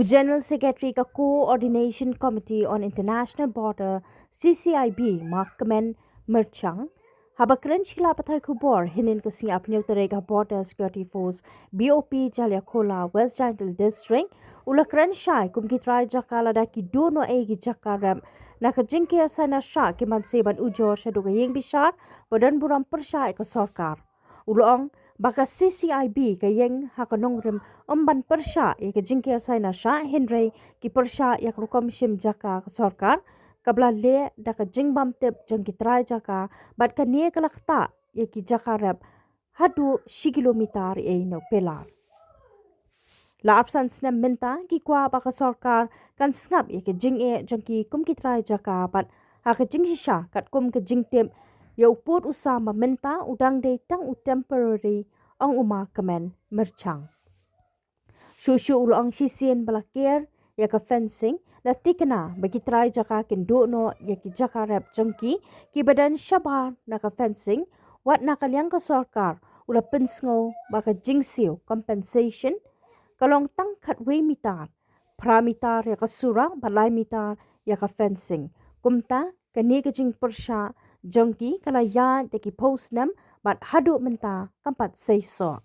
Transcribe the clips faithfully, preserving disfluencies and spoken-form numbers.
General Secretary ka Coordination Committee on International Border, C C I B, Markmen Myrchang, haba kren sha ki lad pathai khubor hynnin ka sngi, arphew tarik, ha Border Security Force, B O P, Jaliakhola, West Jaintia District, u la kren shai kum ki trai jaka lada ki duh noh ei ki jaka rep na ka jingker sainar shah, kim banse ban ujor shaduh ka ïing bishar ba don burom pyrshah ïa ka sorkar. U la ong ba ka C C I B ka ïeng ha ka nongrim ym ban pyrshah ïa ka jingker sainar shah, hynrei ki pyrshah ïa ka rukom shim jaka ka sorkar kaba la leh da ka jingbymtip jong ki trai jaka, bad kane ka la ktah ïa ki jaka rep haduh shi kilometer ei na u pilar. La arphew san snem mynta, ki kwah ba ka sorkar kan sngap ïa ka jingeh jong ki kum ki trai jaka, bad ha ka jingshisha, katkum ka jingtip ïa u pud u sam ba mynta, u dang dei tang u temporary, ong u Markmen Myrchang. Shuh shuh u la ong shisien ba la ker ïa ka fencing, la tikna ba ki trai jaka kin duh noh ïa ki jaka rep jong ki, kiba don shabar na ka fencing, wat na ka liang ka sorkar u la pynsngew ba ka jingsiew compensation ka long tang khatwei mitar, phra mitar ïa ka surok bad lai mitar ïa ka fencing. Kumta, kane ka jingpyrshah jong ki ka la ïaid da ki phew snem bad haduh mynta kam pat seisoh.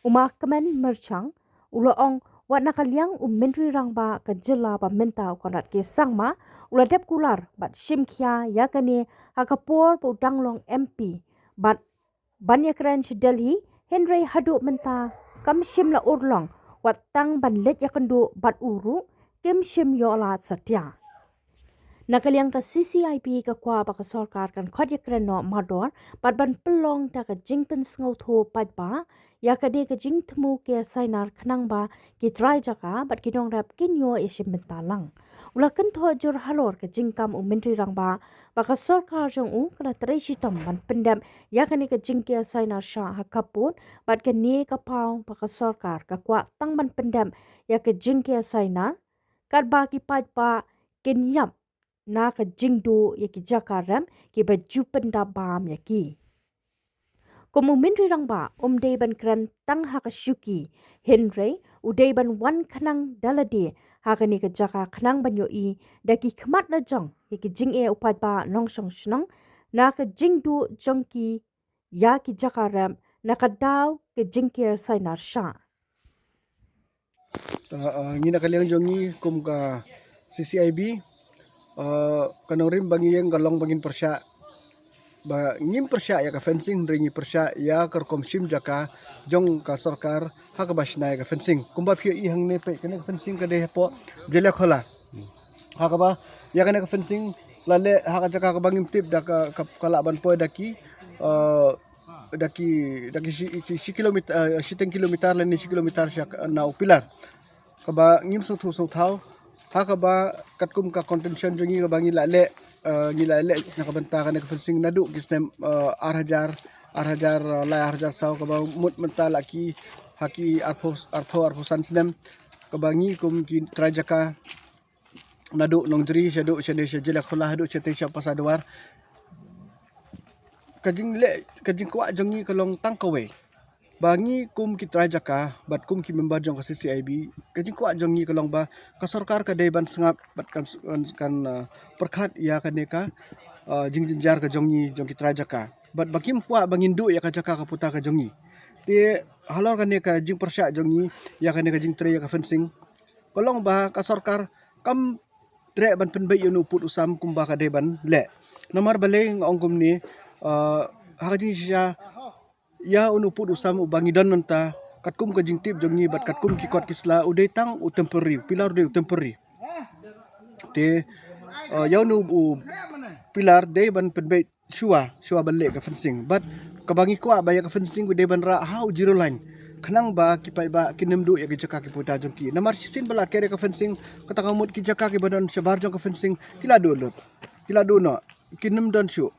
U Markmen Myrchang u la ong, wat na ka liang u Myntri Rangbah ka jylla ba mynta, u Conrad K Sangma, u la dep kular bad shim khia ïa kane ha ka por ba u dang long M P, bad ban ïakren sha Delhi, hynrei haduh mynta kam shym la urlong, wat tang ban leit ïakynduh bad u ruh kim shym ïoh lad satia. Na ka liang ka C C I B ka kwah ba ka sorkar kan khot ïakren noh mardor, bad ban pynlong da ka jingpynsngewthuh paidbah ïa kane ka jingthmu ker sainar, khnang ba ki trai jaka bad ki nongrep kin ïoh ïashim bynta lang. U la kynthoh jur halor ka jingkam u Myntri Rangbah ba ka sorkar jong u ka la trei shitom ban pyndep ïa kane ka jingker sainar shah ha khappud, bad kane ka paw ba ka sorkar ka kwah tang ban pyndep ïa ka jingker sainar katba ki paidbah kin ïap na ka jingduh ïa ki jaka rep kiba ju pyndap bam ïa ki. Kum u Myntri Rangbah, um dei ban kren tang ha ka shuki, hynrei u dei ban wan khnang da lade ha kane ka jaka, khnang ban ïohi da ki khmat la jong ïa ki jingeh u paidbah nongshong shnong na ka jingduh jong ki ïa ki jaka rep na ka daw ka jingker sainar shah. Uh, uh, ngi na ka liang jong ngi kum ka C C I B, uh, ka nongrim ba ngi ïeng ka long ba ngin pyrshah, ba ngim pyrshah ïa ka fencing, hynrei ngi pyrshah ïa ka rukom shim jaka jong ka sorkar ha kaba shna ïa ka fencing. Kumba phi ïohi hangne, peit, kane ka fencing ka dei hapoh Jaliakhola. Ha kaba ïa kane ka fencing la leh ha ka jaka kaba ngim tip da ka, ka, ka lah ban poi da ki, uh, da ki, da ki shi, shi, shi kilometer, uh, shiteng kilometer lane shi kilometer sha ka, na u pilar. Kaba ngim sngewthuh sngewthaw. Ha kaba katkum ka contention jong ngi kaba ngi la leh, uh, ngi la leh na ka bynta kane ka fencing naduh ki snem, uh, ar hajar, ar hajar, uh, lai, ar hajar saw, kaba mut mynta la ki, ha ki arphew, arphew, arphew san snem. Kaba ngi kum ki trai jaka naduh Nongjri shaduh shane sha Jaliakhola haduh shatei sha Pasadwar. Ka jingleh, ka jingkwah jong ngi ka long tang kawei, ba ngi kum ki trai jaka bad kum ki member jong ka C C I B, ka jingkwah jong ngi ka long ba ka sorkar ka dei ban sngap bad kan, kan, kan, uh, pyrkhat ïa kane ka, uh, jingjynjar ka jong ngi jong ki trai jaka. Bad ba kim kwah ba ngin duh ïa ka jaka ka puta ka jong ngi. Te halor kane ka jingpyrshah jong ngi ïa kane ka jingtrei ïa ka fencing, ka long ba ka sorkar kam treh ban pynbeit ïa uno u pud u sam kumba ka dei ban leh. Namar balei nga ong kumne, uh, ha ka jingshisha ïa uno u pud u sam uba ngi don mynta, katkum ka jingtip jong ngi bad katkum ki kot ki sla, u dei tang u temporary, u pilar u dei u temporary. Te, uh, ïa uno u pilar dei ban pynbeit shuwa, shuwa ban leh ka fencing. Bad kaba ngi kwah ba ïa ka fencing u dei ban rah ha u zero line, khnang ba ki paidbah kin ym duh ïa ki jaka ki puta jong ki. Namar shisien ba la ker ïa ka fencing, kata ka mut ki jaka kiba don shabar jong ka fencing ki la duh lut, ki la duh noh, kin ym don shuh.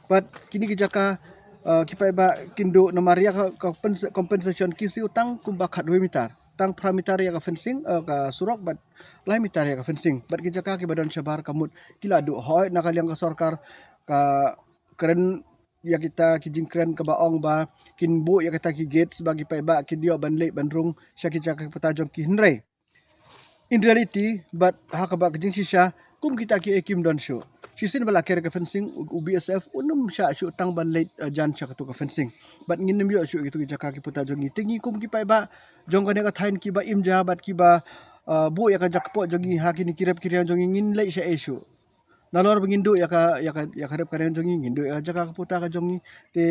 Bad kine ki jaka, uh, ki paidbah kin duh namar ïa ka, ka pens-, compensation ki siew tang kumba khatwei mitar, tang phra mitar ïa ka fencing, uh, ka surok, bad lai mitar ïa ka fencing. Bad ki jaka kiba don shabar ka mut ki la duh. Hooid, na ka liang ka sorkar ka kren ïa kita ki jingkren kaba ong ba kin buh ïa kita ki gates ba ki paidbah kin ïoh ban leit ban rung sha ki jaka ki puta jong ki, hynrei In reality, bad ha kaba ka jingshisha, kum kita ki ei kim don shuh. Shisien ba la ker ka fencing, u, u B S F, un ym shah shuh tang ban leit, uh, jan sha katu ka fencing. Bad ngin ym ïoh shuh kitu ki jaka ki puta jong ngi. Te ngi kum ki paidbah jong kane ka thaiñ kiba im ja, bad kiba, uh, buh ïa ka jaka kpoh jong ngi ha kine ki rep ki riang jong ngi, ngin leit sha ei shuh. Nalor ba ngin duh ïa ka, ïa ka, ïa ka rep ka riang jong ngi, ngin duh ïa ka jaka ka puta ka jong ngi. Te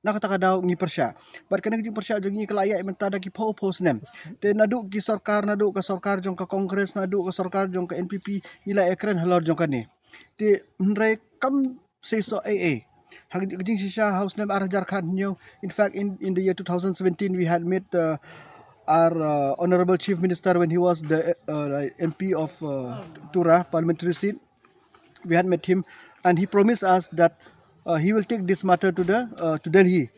na kata ka daw ngi pyrshah. Bad kane ka jingpyrshah jong ngi ka la ïaid mynta da ki phew phew snem. Te naduh ki sorkar, naduh ka sorkar jong ka Congress, naduh ka sorkar jong ka N P P, ngi la ïakren halor jong kane. Te hynrei kam seisoh ei ei. Ha ka jingshisha ha u snem ar hajar khathynñiew. In fact, in, in the year two thousand seventeen, we had met, uh, our, uh, Honorable Chief Minister when he was the, uh, M P of, uh, Tura parliamentary seat. We had met him, and he promised us that, uh, he will take this matter to the, uh, to Delhi.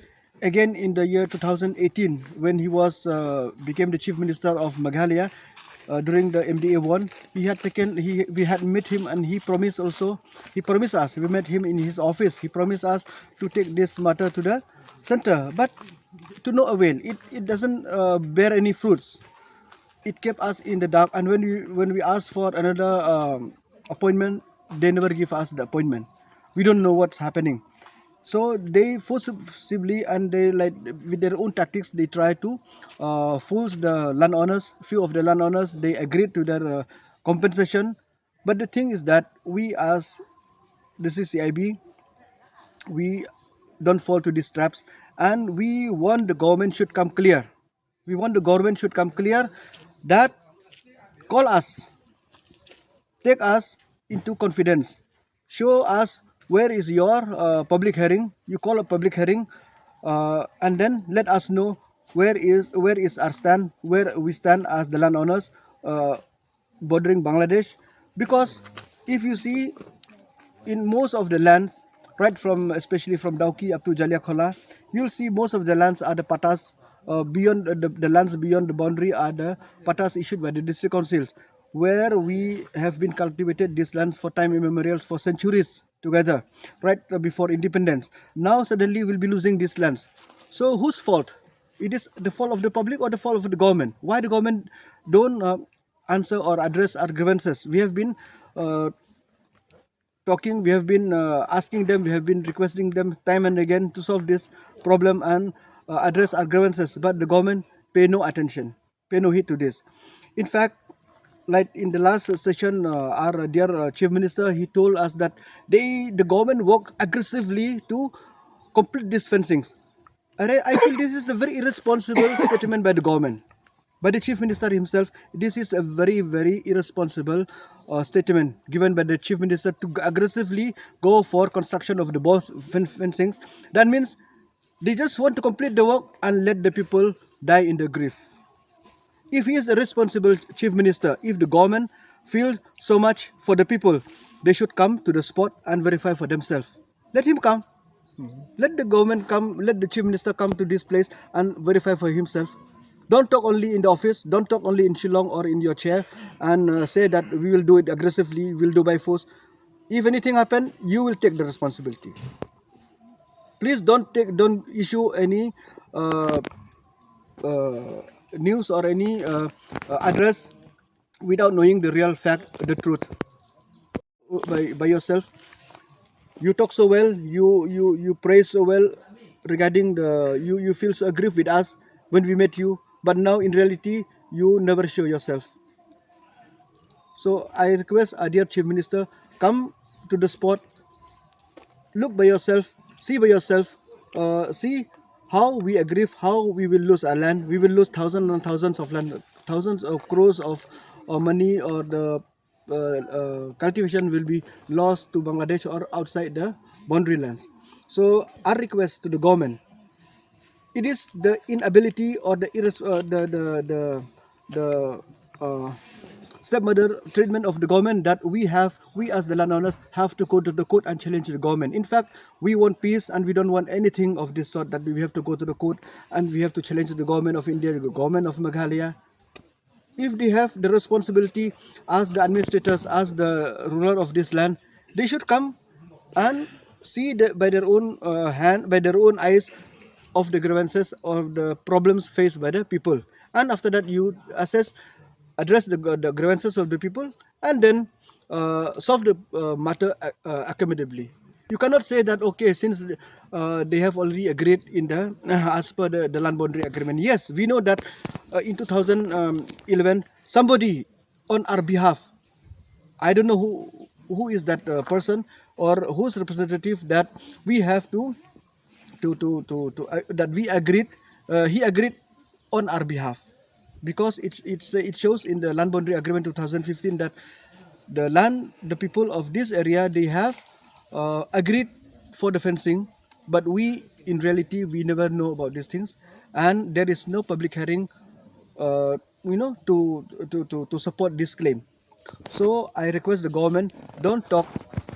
Again, in the year two thousand eighteen, when he was, uh, became the Chief Minister of Meghalaya, uh, during the M D A one, he had taken, he, we had met him, and he promised also, he promised us, we met him in his office, he promised us to take this matter to the center, but to no avail. It, it doesn't, uh, bear any fruits. It kept us in the dark, and when we, when we asked for another, um, appointment, they never give us the appointment. We don't know what's happening. So they forcibly and they, like, with their own tactics, they try to, uh, fools the landowners. Few of the landowners, they agreed to their, uh, compensation. But the thing is that we as the C C I B, we don't fall to these traps, and we want the government should come clear. We want the government should come clear that call us, take us into confidence, show us where is your, uh, public hearing. You call a public hearing, uh, and then let us know where is, where is our stand, where we stand as the landowners, uh, bordering Bangladesh. Because if you see, in most of the lands, right from, especially from Dawki up to Jaliakhola, you'll see most of the lands are the patas, uh, beyond the, the, the lands beyond the boundary are the patas issued by the district councils, where we have been cultivated these lands for time immemorials, for centuries together, right, uh, before independence. Now suddenly we'll be losing these lands. So whose fault? It is the fault of the public or the fault of the government? Why the government don't, uh, answer or address our grievances? We have been, uh, talking, we have been, uh, asking them, we have been requesting them time and again to solve this problem and, uh, address our grievances, but the government pay no attention, pay no heed to this. In fact, like, in the last session, uh, our dear, uh, Chief Minister, he told us that they, the government worked aggressively to complete these fencings. I, I feel this is a very irresponsible statement by the government, by the Chief Minister himself. This is a very, very irresponsible, uh, statement given by the Chief Minister to aggressively go for construction of the boss fen-, fencings. That means they just want to complete the work and let the people die in the grief. If he is a responsible Chief Minister, if the government feels so much for the people, they should come to the spot and verify for themselves. Let him come. Let the government come, let the Chief Minister come to this place and verify for himself. Don't talk only in the office, don't talk only in Shillong or in your chair and, uh, say that we will do it aggressively, we'll do by force. If anything happen, you will take the responsibility. Please don't take, don't issue any, uh, uh, news or any, uh, uh, address without knowing the real fact, the truth by, by yourself. You talk so well, you, you, you praise so well regarding the, you, you feel so aggrieved with us when we met you, but now in reality, you never show yourself. So I request our dear Chief Minister, come to the spot, look by yourself, see by yourself, uh, see how we aggrieve, how we will lose our land. We will lose thousands and thousands of land, thousands of crores of, uh, money, or the, uh, uh, cultivation will be lost to Bangladesh or outside the boundary lands. So our request to the government, it is the inability or the irres-, uh, the, the, the, the, uh, stepmother treatment of the government that we have, we as the landowners have to go to the court and challenge the government. In fact, we want peace and we don't want anything of this sort, that we have to go to the court and we have to challenge the government of India, the government of Meghalaya. If they have the responsibility as the administrators, as the ruler of this land, they should come and see the, by their own, uh, hand, by their own eyes, of the grievances, of the problems faced by the people. And after that, you assess address the, the grievances of the people and then uh, solve the uh, matter uh, uh, amicably. You cannot say that, okay, since uh, they have already agreed in the as per the, the land boundary agreement. Yes, we know that uh, in two thousand eleven, somebody on our behalf, I don't know who who is that uh, person or whose representative that we have to to to to, to uh, that we agreed uh, he agreed on our behalf, because it it's it shows in the land boundary agreement two thousand fifteen that the land the people of this area, they have uh, agreed for the fencing, but we, in reality, we never know about these things, and there is no public hearing uh, you know to to to, to support this claim. So I request the government, don't talk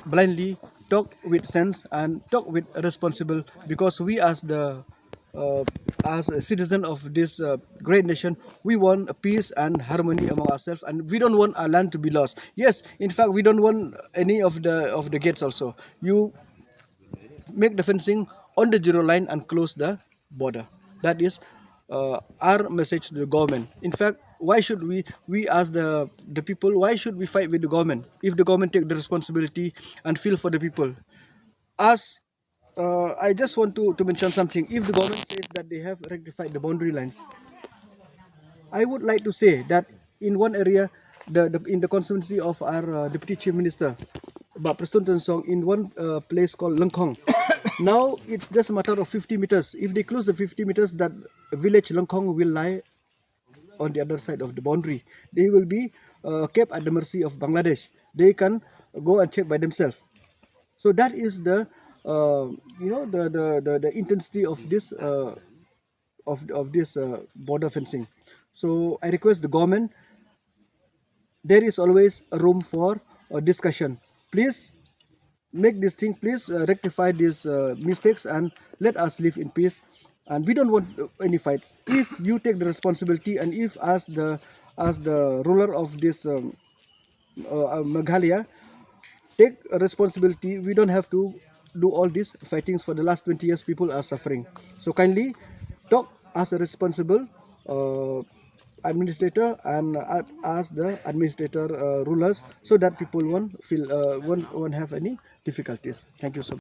blindly, talk with sense and talk with responsible, because we as the uh, as a citizen of this uh, great nation, we want a peace and harmony among ourselves, and we don't want our land to be lost. Yes, in fact, we don't want any of the of the gates also. You make the fencing on the zero line and close the border. That is uh, our message to the government. In fact, why should we we as the the people, why should we fight with the government if the government take the responsibility and feel for the people? As uh, I just want to, to mention something. If the government says that they have rectified the boundary lines, I would like to say that in one area, the, the in the constituency of our uh, deputy chief minister, Bah Prestone Tynsong, in one uh, place called Lyngkhong, now it's just a matter of fifty meters. If they close the fifty meters, that village Lyngkhong will lie on the other side of the boundary. They will be uh, kept at the mercy of Bangladesh. They can go and check by themselves. So that is the uh, you know the, the the the intensity of this uh, of of this uh, border fencing. So I request the government, there is always a room for a discussion. Please make this thing, please uh, rectify these uh, mistakes and let us live in peace. And we don't want uh, any fights. If you take the responsibility and if as the as the ruler of this um, uh, uh, Meghalaya take a responsibility, we don't have to do all these fightings. For the last twenty years, people are suffering. So kindly talk as a responsible uh, administrator and uh, as the administrator uh, rulers, so that people won't feel uh, won't, won't have any difficulties. Thank you so much.